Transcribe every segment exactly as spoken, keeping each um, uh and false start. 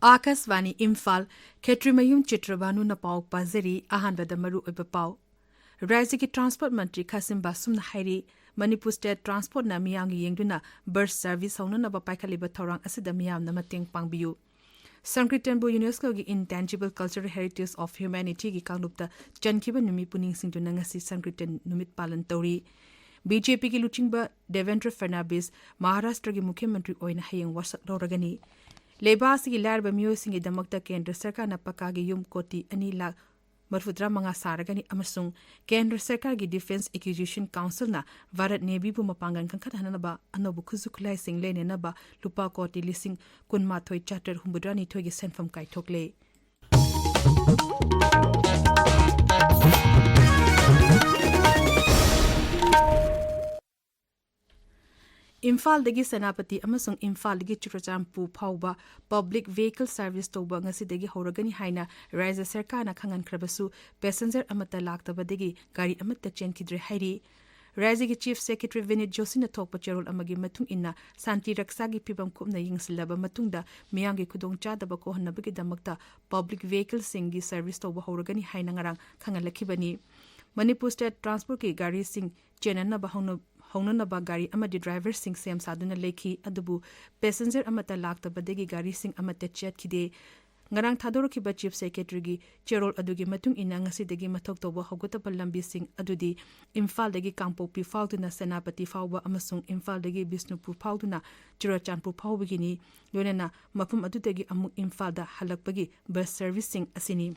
ꯑꯥꯀꯥꯁꯕꯥꯅꯤ ꯏꯝꯐꯥꯜ, ꯈꯦꯇ꯭ꯔꯤꯃꯌꯨꯝ ꯆꯤꯇ꯭ꯔꯕꯥꯅꯨꯅ ꯄꯥꯎ ꯄꯥꯖꯔꯤ꯫ ꯑꯍꯥꯟꯕꯗ ꯃꯔꯨꯑꯣꯏꯕ ꯄꯥꯎ꯫ ꯔꯥꯖ꯭ꯌꯒꯤ ꯇ꯭ꯔꯥꯟꯁꯄꯣꯔꯠ ꯃꯟꯇ꯭ꯔꯤ ꯈꯥꯁꯤꯝ ꯕꯥꯁꯨꯝꯅ ꯍꯥꯏꯔꯤ, ꯃꯅꯤꯄꯨꯔ ꯁ꯭ꯇꯦꯠ ꯇ꯭ꯔꯥꯟꯁꯄꯣꯔꯠꯅ ꯃꯤꯌꯥꯝꯒꯤ ꯌꯦꯡꯗꯨꯅ ꯕꯁ ꯁꯔꯚꯤꯁ ꯍꯧꯅꯅꯕ ꯄꯥꯏꯈꯠꯂꯤꯕ ꯊꯧꯔꯥꯡ ꯑꯁꯤꯗ ꯃꯤꯌꯥꯝꯅ ꯃꯇꯦꯡ ꯄꯥꯡꯕꯤꯌꯨ꯫ ꯁꯪꯀ꯭ꯔꯤꯇꯟꯕꯨ ꯌꯨꯅꯦꯁꯀꯣꯒꯤ Intangible Cultural Heritage of Humanity ꯒꯤ ꯀꯥꯡꯂꯨꯞꯇ ꯆꯟꯈꯤꯕ ꯅꯨꯃꯤꯠꯄꯨ ꯅꯤꯡꯁꯤꯡꯗꯨꯅ ꯉꯁꯤ ꯁꯪꯀ꯭ꯔꯤꯇꯟ ꯅꯨꯃꯤꯠ ꯄꯥꯂꯟ ꯇꯧꯔꯤ꯫ ꯕꯤ ꯖꯦ ꯄꯤꯒꯤ ꯂꯨꯆꯤꯡꯕ ꯗꯦꯕꯦꯟꯗ꯭ꯔ ꯐꯔꯅꯥꯕꯤꯁ ꯃꯍꯥꯔꯥꯁꯇ꯭ꯔꯒꯤ ꯃꯨꯈ꯭ꯌ ꯃꯟꯇ꯭ꯔꯤ ꯑꯣꯏꯅ ꯍꯌꯦꯡ ꯋꯥꯁꯛ ꯂꯧꯔꯒꯅꯤ꯫ ꯂꯩꯕꯥꯛ ꯑꯁꯤꯒꯤ ꯂꯥꯏꯔꯕ ꯃꯤꯑꯣꯏꯁꯤꯡꯒꯤꯗꯃꯛꯇ ꯀꯦꯟꯗ꯭ꯔ ꯁꯔꯀꯥꯔꯅ ꯄꯀꯥꯒꯤ ꯌꯨꯝ ꯀꯣꯇꯤ ꯑꯅꯤ ꯂꯥꯈ ꯃꯔꯤꯐꯨꯇꯔꯥ ꯃꯉꯥ ꯁꯥꯔꯒꯅꯤ ꯑꯃꯁꯨꯡ ꯀꯦꯟꯗ꯭ꯔ ꯁꯔꯀꯥꯔꯒꯤ Defence Acquisition Council ꯅ ꯚꯥꯔꯠ ꯅꯦꯚꯤꯕꯨ ꯃꯄꯥꯡꯒꯜ ꯀꯟꯈꯠꯍꯟꯅꯕ ꯑꯅꯧꯕ ꯈꯨꯠꯁꯨ ꯈꯨꯠꯂꯥꯏꯁꯤꯡ ꯂꯩꯅꯅꯕ ꯂꯨꯄꯥ ꯀꯣꯇꯤ ꯂꯤꯁꯤꯡ ꯀꯨꯟꯃꯥꯊꯣꯏ ꯆꯥꯇ꯭ꯔꯦꯠ ꯍꯨꯝꯐꯨꯇꯔꯥꯅꯤꯊꯣꯏꯒꯤ ꯁꯦꯟꯐꯝ ꯀꯥꯏꯊꯣꯛꯂꯦ꯫ ꯏꯝꯐꯥꯜꯗꯒꯤ ꯁꯦꯅꯥꯄꯇꯤ ꯑꯃꯁꯨꯡ ꯏꯝꯐꯥꯜꯗꯒꯤ ꯆꯨꯔꯆꯥꯟꯄꯨꯔ ꯐꯥꯎꯕ Public Vehicle Service ꯇꯧꯕ ꯉꯁꯤꯗꯒꯤ ꯍꯧꯔꯒꯅꯤ ꯍꯥꯏꯅ ꯔꯥꯖ꯭ꯌ ꯁꯔꯀꯥꯔꯅ ꯈꯪꯍꯟꯈ꯭ꯔꯕꯁꯨ, ꯄꯦꯁꯦꯟꯖꯔ ꯑꯃꯠꯇ ꯂꯥꯛꯇꯕꯗꯒꯤ ꯒꯥꯔꯤ ꯑꯃꯠꯇ ꯆꯦꯟꯈꯤꯗ꯭ꯔꯦ ꯍꯥꯏꯔꯤ꯫ ꯔꯥꯖ꯭ꯌꯒꯤ Chief Secretary ꯕꯤꯅꯤꯠ ꯖꯣꯁꯤꯅ ꯊꯣꯛꯄ ꯆꯦꯔꯣꯜ ꯑꯃꯒꯤ ꯃꯇꯨꯡ ꯏꯟꯅ, ꯁꯥꯟꯇꯤ ꯔꯛꯁꯥꯒꯤ ꯐꯤꯚꯝ ꯀꯨꯞꯅ ꯌꯦꯡꯁꯤꯜꯂꯕ ꯃꯇꯨꯡꯗ, ꯃꯤꯌꯥꯝꯒꯤ ꯈꯨꯗꯣꯡꯆꯥꯗꯕ ꯀꯣꯛꯍꯟꯅꯕꯒꯤꯗꯃꯛꯇ Public Vehicle ꯁꯤꯡꯒꯤ service ꯇꯧꯕ ꯍꯧꯔꯒꯅꯤ ꯍꯥꯏꯅ ꯉꯔꯥꯡ ꯈꯪꯍꯜꯂꯛꯈꯤꯕꯅꯤ꯫ ꯃꯅꯤꯄꯨꯔ ꯁ꯭ꯇꯦꯠ ꯇ꯭ꯔꯥꯟꯁꯄꯣꯔꯠꯀꯤ ꯒꯥꯔꯤꯁꯤꯡ ꯆꯦꯟꯅꯅꯕ ꯍꯧꯅ-, ꯍꯧꯅꯅꯕ ꯒꯥꯔꯤ ꯑꯃꯗꯤ ꯗ꯭ꯔꯥꯏꯚꯔꯁꯤꯡ ꯁꯦꯝ ꯁꯥꯗꯨꯅ ꯂꯩꯈꯤ, ꯑꯗꯨꯕꯨ ꯄꯦꯁꯦꯟꯖꯔ ꯑꯃꯠꯇ ꯂꯥꯛꯇꯕꯗꯒꯤ ꯒꯥꯔꯤꯁꯤꯡ ꯑꯃꯠꯇ ꯆꯠꯈꯤꯗꯦ꯫ ꯉꯔꯥꯡ ꯊꯥꯗꯣꯔꯛꯈꯤꯕ Chief Secretary ꯒꯤ ꯆꯦꯔꯣꯜ ꯑꯗꯨꯒꯤ ꯃꯇꯨꯡ ꯏꯟꯅ, ꯉꯁꯤꯗꯒꯤ ꯃꯊꯧ ꯇꯧꯕ ꯍꯧꯒꯗꯕ ꯂꯝꯕꯤꯁꯤꯡ ꯑꯗꯨꯗꯤ ꯏꯝꯐꯥꯜꯗꯒꯤ ꯀꯥꯡꯄꯣꯛꯄꯤ ꯐꯥꯎꯗꯨꯅ ꯁꯦꯅꯥꯄꯇꯤ ꯐꯥꯎꯕ ꯑꯃꯁꯨꯡ ꯏꯝꯐꯥꯜꯗꯒꯤ ꯕꯤꯁꯅꯨꯄꯨꯔ ꯐꯥꯎꯗꯨꯅ ꯆꯨꯔꯆꯥꯟꯄꯨꯔ ꯐꯥꯎꯕꯒꯤꯅꯤ, ꯂꯣꯏꯅꯅ ꯃꯐꯝ ꯑꯗꯨꯗꯒꯤ ꯑꯃꯨꯛ ꯏꯝꯐꯥꯜꯗ ꯍꯜꯂꯛꯄꯒꯤ ꯕꯁ ꯁꯔꯚꯤꯁꯁꯤꯡ ꯑꯁꯤꯅꯤ꯫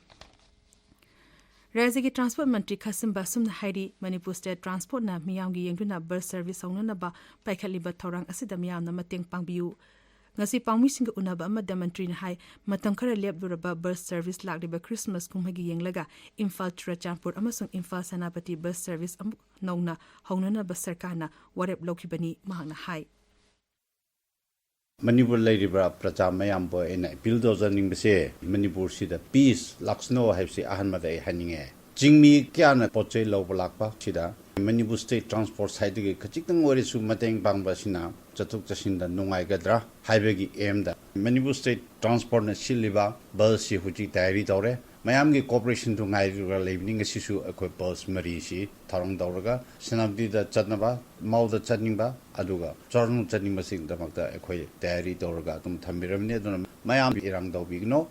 ꯔꯥꯖ꯭ꯌꯒꯤ ꯇ꯭ꯔꯥꯟꯁꯄꯣꯔꯠ ꯃꯟꯇ꯭ꯔꯤ ꯈꯥꯁꯤꯝ ꯕꯥꯁꯨꯝꯅ ꯍꯥꯏꯔꯤ, ꯃꯅꯤꯄꯨꯔ ꯁ꯭ꯇꯦꯠ ꯇ꯭ꯔꯥꯟꯁꯄꯣꯔꯠꯅ ꯃꯤꯌꯥꯝꯒꯤ ꯌꯦꯡꯗꯨꯅ ꯕꯁ ꯁꯔꯚꯤꯁ ꯍꯧꯅꯅꯕ ꯄꯥꯏꯈꯠꯂꯤꯕ ꯊꯧꯔꯥꯡ ꯑꯁꯤꯗ ꯃꯤꯌꯥꯝꯅ ꯃꯇꯦꯡ ꯄꯥꯡꯕꯤꯌꯨ꯫ ꯉꯁꯤ ꯄꯥꯎꯃꯤꯁꯤꯡꯒ ꯎꯅꯕ ꯑꯃꯗ ꯃꯟꯇ꯭ꯔꯤꯅ ꯍꯥꯏ, ꯃꯇꯝ ꯈꯔ ꯂꯦꯞꯂꯨꯔꯕ ꯕꯁ ꯁꯔꯚꯤꯁ ꯂꯥꯛꯂꯤꯕ ꯈ꯭ꯔꯤꯁꯃꯥꯁ ꯀꯨꯝꯍꯩꯒꯤ ꯌꯦꯡꯂꯒ ꯏꯝꯐꯥꯜ ꯆꯨꯔꯆꯥꯟꯄꯨꯔ ꯑꯃꯁꯨꯡ ꯏꯝꯐꯥꯜ ꯁꯦꯅꯥꯄꯇꯤ ꯕꯁ ꯁꯔꯚꯤꯁ ꯑꯃꯨꯛ ꯅꯧꯅ ꯍꯧꯅꯅꯕ ꯁꯔꯀꯥꯔꯅ ꯋꯥꯔꯦꯞ ꯂꯧꯈꯤꯕꯅꯤ, ꯃꯍꯥꯛꯅ ꯍꯥꯏ꯫ ꯃꯅꯤꯄꯨꯔ ꯂꯩꯔꯤꯕ ꯄ꯭ꯔꯖꯥ ꯃꯌꯥꯝꯕꯨ ꯑꯩꯅ ꯑꯦꯄꯤꯜ ꯇꯧꯖꯅꯤꯡꯕꯁꯦ, ꯃꯅꯤꯄꯨꯔꯁꯤꯗ ꯄꯤꯁ ꯂꯥꯛꯁꯅꯣ ꯍꯥꯏꯕꯁꯤ ꯑꯍꯥꯟꯕꯗ ꯑꯩ ꯍꯥꯏꯅꯤꯡꯉꯦ꯫ ꯆꯤꯡꯃꯤ ꯀꯌꯥꯅ ꯄꯣꯠ ꯆꯩ ꯂꯧꯕ ꯂꯥꯛꯄ ꯁꯤꯗ ꯃꯅꯤꯄꯨꯔ ꯁ꯭ꯇꯦꯠ ꯇ꯭ꯔꯥꯟꯁꯄꯣꯔꯠ ꯁꯥꯏꯠꯇꯒꯤ ꯈꯖꯤꯛꯇꯪ ꯑꯣꯏꯔꯁꯨ ꯃꯇꯦꯡ ꯄꯥꯡꯕ ꯑꯁꯤꯅ ꯆꯠꯊꯣꯛ ꯆꯠꯁꯤꯟꯗ ꯅꯨꯡꯉꯥꯏꯒꯗ꯭ꯔꯥ ꯍꯥꯏꯕꯒꯤ ꯑꯦꯝꯗ ꯃꯅꯤꯄꯨꯔ ꯁ꯭ꯇꯦꯠ ꯇ꯭ꯔꯥꯟꯁꯄꯣꯔꯠꯅ ꯁꯤꯜꯂꯤꯕ ꯕꯁꯁꯤ ꯍꯧꯖꯤꯛ ꯇꯌꯥꯔꯤ ꯇꯧꯔꯦ꯫ ꯃꯌꯥꯝꯒꯤ ꯀꯣꯑꯣꯄꯔꯦꯁꯟꯗꯨ ꯉꯥꯏꯔꯒ ꯂꯩꯕꯅꯤ꯫ ꯉꯁꯤꯁꯨ ꯑꯩꯈꯣꯏ ꯕꯁ ꯃꯔꯤꯁꯤ ꯊꯧꯔꯥꯡ ꯇꯧꯔꯒ ꯁꯦꯅꯥꯄꯇꯤꯗ ꯆꯠꯅꯕ, ꯃꯥꯎꯗ ꯆꯠꯅꯤꯡꯕ, ꯑꯗꯨꯒ ꯆꯨꯔꯥꯆꯥꯟꯄꯨꯔ ꯆꯠꯅꯤꯡꯕꯁꯤꯡꯒꯤꯗꯃꯛꯇ ꯑꯩꯈꯣꯏ ꯇꯌꯥꯔꯤ ꯇꯧꯔꯒ ꯑꯗꯨꯝ ꯊꯝꯕꯤꯔꯕꯅꯤ꯫ ꯑꯗꯨꯅ ꯃꯌꯥꯝ ꯏꯔꯥꯡ ꯇꯧꯕꯤꯒꯅꯨ꯫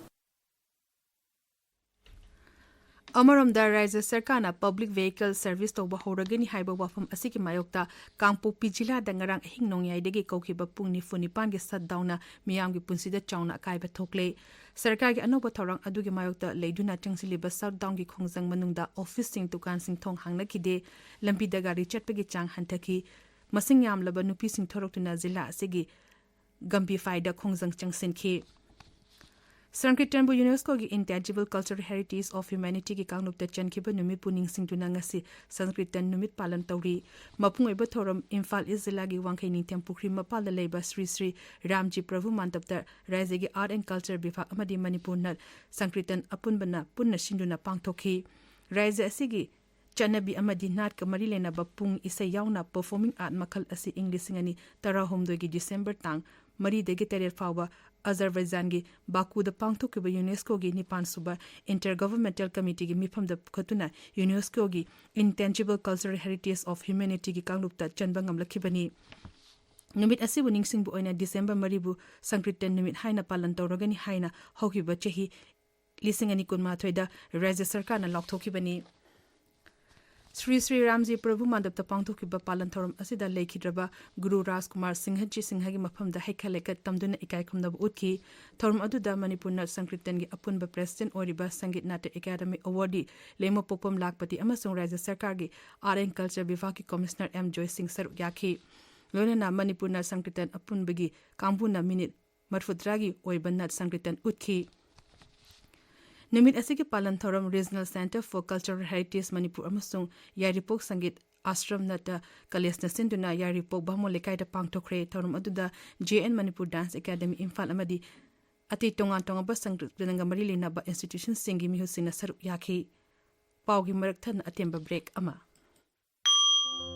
ꯑꯃꯔꯣꯝꯗ, ꯔꯥꯖ꯭ꯌ ꯁꯔꯀꯥꯔꯅ ꯄꯕ꯭ꯂꯤꯛ ꯚꯦꯍꯤꯀꯜ ꯁꯔꯚꯤꯁ ꯇꯧꯕ ꯍꯧꯔꯒꯅꯤ ꯍꯥꯏꯕ ꯋꯥꯐꯝ ꯑꯁꯤꯒꯤ ꯃꯥꯌꯣꯛꯇ ꯀꯥꯡꯄꯣꯛꯄꯤ ꯖꯤꯂꯥꯗ ꯉꯔꯥꯡ ꯑꯍꯤꯡ ꯅꯣꯡꯌꯥꯏꯗꯒꯤ ꯀꯧꯈꯤꯕ ꯄꯨꯡ ꯅꯤꯐꯨ ꯅꯤꯄꯥꯟꯒꯤ ꯁꯠꯗꯥꯎꯟꯅ ꯃꯤꯌꯥꯝꯒꯤ ꯄꯨꯟꯁꯤꯗ ꯆꯥꯎꯅ ꯑꯀꯥꯏꯕ ꯊꯣꯛꯂꯦ꯫ ꯁꯔꯀꯥꯔꯒꯤ ꯑꯅꯧꯕ ꯊꯧꯔꯥꯡ ꯑꯗꯨꯒꯤ ꯃꯥꯌꯣꯛꯇ ꯂꯩꯗꯨꯅ ꯆꯪꯁꯤꯜꯂꯤꯕ ꯁꯠꯗꯥꯎꯟꯒꯤ ꯈꯣꯡꯖꯪ ꯃꯅꯨꯡꯗ ꯑꯣꯐꯤꯁꯁꯤꯡ, ꯗꯨꯀꯥꯟꯁꯤꯡ ꯊꯣꯡ ꯍꯥꯡꯅꯈꯤꯗꯦ꯫ ꯂꯝꯕꯤꯗ ꯒꯥꯔꯤ ꯆꯠꯄꯒꯤ ꯆꯥꯡ ꯍꯟꯊꯈꯤ꯫ ꯃꯁꯤꯡ ꯌꯥꯝꯂꯕ ꯅꯨꯄꯤꯁꯤꯡ ꯊꯣꯔꯛꯇꯨꯅ ꯖꯤꯂꯥ ꯑꯁꯤꯒꯤ ꯒꯝꯕꯤꯐꯥꯏꯗ ꯈꯣꯡꯖꯪ ꯆꯪꯁꯤꯟꯈꯤ꯫ ꯁꯪꯀ꯭ꯔꯤꯇꯟꯕꯨ ꯌꯨꯅꯦꯁꯀꯣꯒꯤ Intangible Cultural Heritage of Humanityꯒꯤ ꯀꯥꯡꯂꯨꯞꯇ ꯆꯟꯈꯤꯕ ꯅꯨꯃꯤꯠꯄꯨ ꯅꯤꯡꯁꯤꯡꯗꯨꯅ ꯉꯁꯤ ꯁꯪꯀ꯭ꯔꯤꯇꯟ ꯅꯨꯃꯤꯠ ꯄꯥꯂꯟ ꯇꯧꯔꯤ꯫ ꯃꯄꯨꯡ ꯑꯣꯏꯕ ꯊꯧꯔꯝ ꯏꯝꯐꯥꯜ ꯏꯁ ꯖꯤꯂꯥꯒꯤ ꯋꯥꯡꯈꯩ ꯅꯤꯡꯊꯦꯝ ꯄꯨꯈ꯭ꯔꯤ ꯃꯄꯥꯜꯗ ꯂꯩꯕ ꯁ꯭ꯔꯤ ꯁ꯭ꯔꯤ ꯔꯥꯝꯖꯤ ꯄ꯭ꯔꯚꯨ ꯃꯟꯗꯞꯇ ꯔꯥꯖ꯭ꯌꯒꯤ ꯑꯥꯔꯠ ꯑꯦꯟ ꯀꯜꯆꯔ ꯕꯤꯚꯥꯒ ꯑꯃꯗꯤ ꯃꯅꯤꯄꯨꯔ ꯅꯠ ꯁꯪꯀ꯭ꯔꯤꯇꯟ ꯑꯄꯨꯟꯕꯅ ꯄꯨꯟꯅ ꯁꯤꯟꯗꯨꯅ ꯄꯥꯡꯊꯣꯛꯈꯤ꯫ ꯔꯥꯖ꯭ꯌ ꯑꯁꯤꯒꯤ ꯆꯠꯅꯕꯤ ꯑꯃꯗꯤ ꯅꯥꯠꯀ ꯃꯔꯤ ꯂꯩꯅꯕ ꯄꯨꯡ ꯏꯁꯩ ꯌꯥꯎꯅ ꯄꯔꯐꯣꯔꯃꯤꯡ ꯑꯥꯔꯠ ꯃꯈꯜ ꯑꯁꯤ ꯏꯪ ꯂꯤꯁꯤꯡ ꯑꯅꯤ ꯇꯔꯥꯍꯨꯝꯗꯣꯏꯒꯤ ꯗꯤꯁꯦꯝꯕꯔ ꯇꯥꯡ ꯃꯔꯤꯗꯒꯤ ꯇꯔꯦꯠ ꯐꯥꯎꯕ ꯑꯖꯔꯕꯥꯏꯖꯥꯟꯒꯤ ꯕꯥꯀꯨꯗ ꯄꯥꯡꯊꯣꯛꯈꯤꯕ ꯌꯨꯅꯦꯁꯀꯣꯒꯤ ꯅꯤꯄꯥꯟ ꯁꯨꯕ ꯏꯟꯇꯔ ꯒꯚꯔꯟꯃꯦꯟꯇꯦꯜ ꯀꯃꯤꯇꯤꯒꯤ ꯃꯤꯐꯝꯗ ꯄꯨꯈꯠꯇꯨꯅ ꯌꯨꯅꯦꯁꯀꯣꯒꯤ Intangible Cultural Heritage of Humanityꯒꯤ ꯀꯥꯡꯂꯨꯞꯇ ꯆꯟꯕ ꯉꯝꯂꯛꯈꯤꯕꯅꯤ꯫ ꯅꯨꯃꯤꯠ ꯑꯁꯤꯕꯨ ꯅꯤꯡꯁꯤꯡꯕ ꯑꯣꯏꯅ ꯗꯤꯁꯦꯝꯕꯔ ꯃꯔꯤꯕꯨ ꯁꯪꯀ꯭ꯔꯤꯇꯟ ꯅꯨꯃꯤꯠ ꯍꯥꯏꯅ ꯄꯥꯂꯟ ꯇꯧꯔꯒꯅꯤ ꯍꯥꯏꯅ ꯍꯧꯈꯤꯕ ꯆꯍꯤ ꯂꯤꯁꯤꯡ ꯑꯅꯤ ꯀꯨꯟꯃꯥꯊꯣꯏꯗ ꯔꯥꯖ꯭ꯌ ꯁꯔꯀꯥꯔꯅ ꯂꯥꯎꯊꯣꯛꯈꯤꯕꯅꯤ꯫ ꯁ꯭ꯔꯤ ꯁ꯭ꯔꯤ ꯔꯥꯝꯖꯤ ꯄ꯭ꯔꯚꯨ ꯃꯟꯗꯞꯇ ꯄꯥꯡꯊꯣꯛꯈꯤꯕ ꯄꯥꯂꯟ ꯊꯧꯔꯝ ꯑꯁꯤꯗ ꯂꯩꯈꯤꯗ꯭ꯔꯕ ꯒꯨꯔꯨ ꯔꯥꯖꯀꯨꯃꯥꯔ ꯁꯤꯡꯍ ꯖꯤ ꯁꯤꯡꯍꯒꯤ ꯃꯐꯝꯗ ꯍꯩꯈꯥ ꯂꯩꯈꯠ ꯇꯝꯗꯨꯅ ꯏꯀꯥꯏ ꯈꯨꯝꯅꯕ ꯎꯠꯈꯤ꯫ ꯊꯧꯔꯝ ꯑꯗꯨꯗ ꯃꯅꯤꯄꯨꯔ ꯅꯠ ꯁꯪꯀ꯭ꯔꯤꯇꯟꯒꯤ ꯑꯄꯨꯟꯕ ꯄ꯭ꯔꯦꯁꯤꯗꯦꯟꯠ ꯑꯣꯏꯔꯤꯕ ꯁꯪꯒꯤꯠ ꯅꯥꯇ꯭ꯌ ꯑꯦꯀꯥꯗꯃꯤ ꯑꯦꯋꯥꯔꯗꯤ ꯂꯩꯃꯄꯣꯛꯄꯝ ꯂꯥꯛꯄꯇꯤ ꯑꯃꯁꯨꯡ ꯔꯥꯖ꯭ꯌ ꯁꯔꯀꯥꯔꯒꯤ ꯑꯥꯔꯠ ꯑꯦꯟ ꯀꯜꯆꯔ ꯕꯤꯚꯥꯒꯀꯤ ꯀꯃꯤꯁꯅꯔ ꯑꯦꯝ ꯖꯣꯏ ꯁꯤꯡ ꯁꯔꯨꯛ ꯌꯥꯈꯤ꯫ ꯂꯣꯏꯅꯅ ꯃꯅꯤꯄꯨꯔ ꯅꯠ ꯁꯪꯀ꯭ꯔꯤꯇꯟ ꯑꯄꯨꯟꯕꯒꯤ ꯀꯥꯡꯕꯨꯅ ꯃꯤꯅꯤꯠ ꯃꯔꯤꯐꯨꯇꯔꯥꯒꯤ ꯑꯣꯏꯕ ꯅꯠ ꯁꯪꯀ꯭ꯔꯤꯇꯟ ꯎꯠꯈꯤ꯫ ꯅꯨꯃꯤꯠ ꯑꯁꯤꯒꯤ ꯄꯥꯂꯟ ꯊꯧꯔꯝ Regional Centre for Cultural Heritage Manipur ꯑꯃꯁꯨꯡ ꯌꯥꯏꯔꯤꯄꯣꯛ ꯁꯪꯒꯤꯠ ꯑꯥꯁ꯭ꯔꯝ ꯅꯠꯇ ꯀꯂꯦꯖꯅ ꯁꯤꯟꯗꯨꯅ ꯌꯥꯏꯔꯤꯄꯣꯛ ꯕꯥꯃꯣꯟ ꯂꯩꯀꯥꯏꯗ ꯄꯥꯡꯊꯣꯛꯈ꯭ꯔꯦ꯫ ꯊꯧꯔꯝ ꯑꯗꯨꯗ J and Manipur dance academy Imphal ꯑꯃꯗꯤ ꯑꯇꯩ ꯇꯣꯉꯥꯟ ꯇꯣꯉꯥꯟꯕ ꯁꯪꯒꯤꯠꯀ ꯃꯔꯤ ꯂꯩꯅꯕ ꯏꯟꯁꯇꯤꯇ꯭ꯌꯨꯁꯟꯁꯤꯡꯒꯤ ꯃꯤꯍꯨꯠꯁꯤꯡꯅ ꯁꯔꯨꯛ ꯌꯥꯈꯤ꯫ ꯄꯥꯎꯒꯤ ꯃꯔꯛ ꯊꯠꯅ ꯑꯇꯦꯟꯕ ꯕ꯭ꯔꯦꯛ ꯑꯃ꯫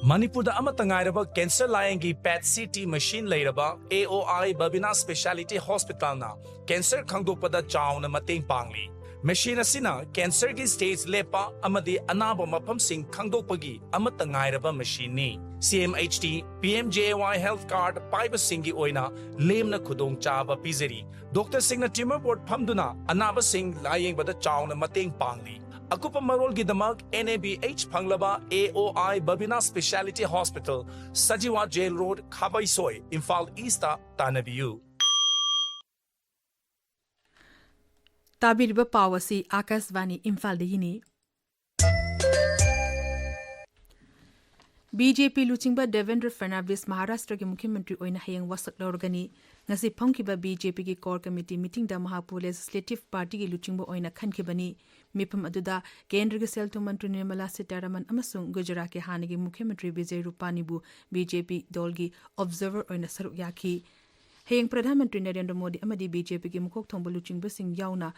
ꯃꯅꯤꯄꯨꯔꯗ ꯑꯃꯠꯇ ꯉꯥꯏꯔꯕ ꯀꯦꯟꯁꯔ ꯂꯥꯌꯦꯡꯒꯤ ꯄꯦꯠ ꯁꯤ ꯇꯤ ꯃꯦꯁꯤꯟ ꯂꯩꯔꯕ ꯑꯦ ꯑꯣ ꯑꯥꯏ ꯕꯕꯤꯅꯥ ꯁ꯭ꯄꯦꯁꯤꯌꯥꯂꯤꯇꯤ ꯍꯣꯁꯄꯤꯇꯥꯜꯅ ꯀꯦꯟꯁꯔ ꯈꯪꯗꯣꯛꯄꯗ ꯆꯥꯎꯅ ꯃꯇꯦꯡ ꯄꯥꯡꯂꯤ꯫ ꯃꯦꯁꯤꯟ ꯑꯁꯤꯅ ꯀꯦꯟꯁꯔꯒꯤ ꯁ꯭ꯇꯦꯖ ꯂꯦꯞꯄ ꯑꯃꯗꯤ ꯑꯅꯥꯕ ꯃꯐꯝꯁꯤꯡ ꯈꯪꯗꯣꯛꯄꯒꯤ ꯑꯃꯠꯇ ꯉꯥꯏꯔꯕ ꯃꯦꯁꯤꯟꯅꯤ꯫ C M H T, P M J A Y health card ꯄꯥꯏꯕꯁꯤꯡꯒꯤ ꯑꯣꯏꯅ ꯂꯦꯝꯅ ꯈꯨꯗꯣꯡꯆꯥꯕ ꯄꯤꯖꯔꯤ꯫ ꯗꯣꯛꯇꯔꯁꯤꯡꯅ ꯇ꯭ꯌꯨꯃꯔ ꯕꯣꯔꯗ ꯐꯝꯗꯨꯅ ꯑꯅꯥꯕꯁꯤꯡ ꯂꯥꯌꯦꯡꯕꯗ ꯆꯥꯎꯅ ꯃꯇꯦꯡ ꯄꯥꯡꯂꯤ꯫ ꯑꯀꯨꯞꯄ ꯃꯔꯣꯜꯒꯤꯗꯃꯛ ꯑꯦꯟ ꯑꯦ ꯕꯤ ꯑꯩꯆ ꯐꯪꯂꯕ ꯑꯦ ꯑꯣ ꯑꯥꯏ ꯕꯕꯤꯅꯥ speciality hospital, Sajiwa jail road, Khabeisoi, Imphal east ꯇꯥꯟꯅꯕꯤꯌꯨ꯫ ꯇꯥꯕꯤꯔꯤꯕ ꯄꯥꯎ ꯑꯁꯤ ꯑꯥꯀꯥꯁꯕꯥꯅꯤ ꯏꯝꯐꯥꯜꯗꯒꯤꯅꯤ꯫ ꯕꯤ ꯖꯦ ꯄꯤ ꯂꯨꯆꯤꯡꯕ ꯗꯦꯕꯦꯟꯗ꯭ꯔ ꯐꯔꯅꯥꯟꯗꯤꯁ ꯃꯍꯥꯔꯥꯁꯇ꯭ꯔꯒꯤ ꯃꯨꯈ꯭ꯌ ꯃꯟꯇ꯭ꯔꯤ ꯑꯣꯏꯅ ꯍꯌꯦꯡ ꯋꯥꯁꯛ ꯂꯧꯔꯒꯅꯤ꯫ ꯉꯁꯤ ꯐꯝꯈꯤꯕ ꯕꯤ ꯖꯦ ꯄꯤꯒꯤ ꯀꯣꯔ ꯀꯃꯤꯇꯤ ꯃꯤꯇꯤꯡꯗ ꯃꯍꯥꯛꯄꯨ ꯂꯦꯖꯤꯁꯂꯦꯇꯤꯚ ꯄꯥꯔꯇꯤꯒꯤ ꯂꯨꯆꯤꯡꯕ ꯑꯣꯏꯅ ꯈꯟꯈꯤꯕꯅꯤ꯫ ꯃꯤꯐꯝ ꯑꯗꯨꯗ ꯀꯦꯟꯗ꯭ꯔꯒꯤ ꯁꯦꯜ ꯊꯨꯝ ꯃꯟꯇ꯭ꯔꯤ ꯅꯤꯔꯃꯂꯥ ꯁꯤꯇꯥꯔꯥꯃꯟ ꯑꯃꯁꯨꯡ ꯒꯨꯖꯔꯥꯠꯀꯤ ꯍꯥꯟꯅꯒꯤ ꯃꯨꯈ꯭ꯌ ꯃꯟꯇ꯭ꯔꯤ ꯕꯤꯖꯦ ꯔꯨꯄꯥꯅꯤꯕꯨ ꯕꯤ ꯖꯦ ꯄꯤ ꯗꯣꯜꯒꯤ ꯑꯣꯕꯖꯔꯚꯔ ꯑꯣꯏꯅ ꯁꯔꯨꯛ ꯌꯥꯈꯤ꯫ ꯍꯌꯦꯡ ꯄ꯭ꯔꯙꯥꯟ ꯃꯟꯇ꯭ꯔꯤ ꯅꯔꯦꯟꯗ꯭ꯔ ꯃꯣꯗꯤ ꯑꯃꯗꯤ ꯕꯤ ꯖꯦ ꯄꯤꯒꯤ ꯃꯀꯣꯛ ꯊꯣꯡꯕ ꯂꯨꯆꯤꯡꯕꯁꯤꯡ ꯌꯥꯎꯅ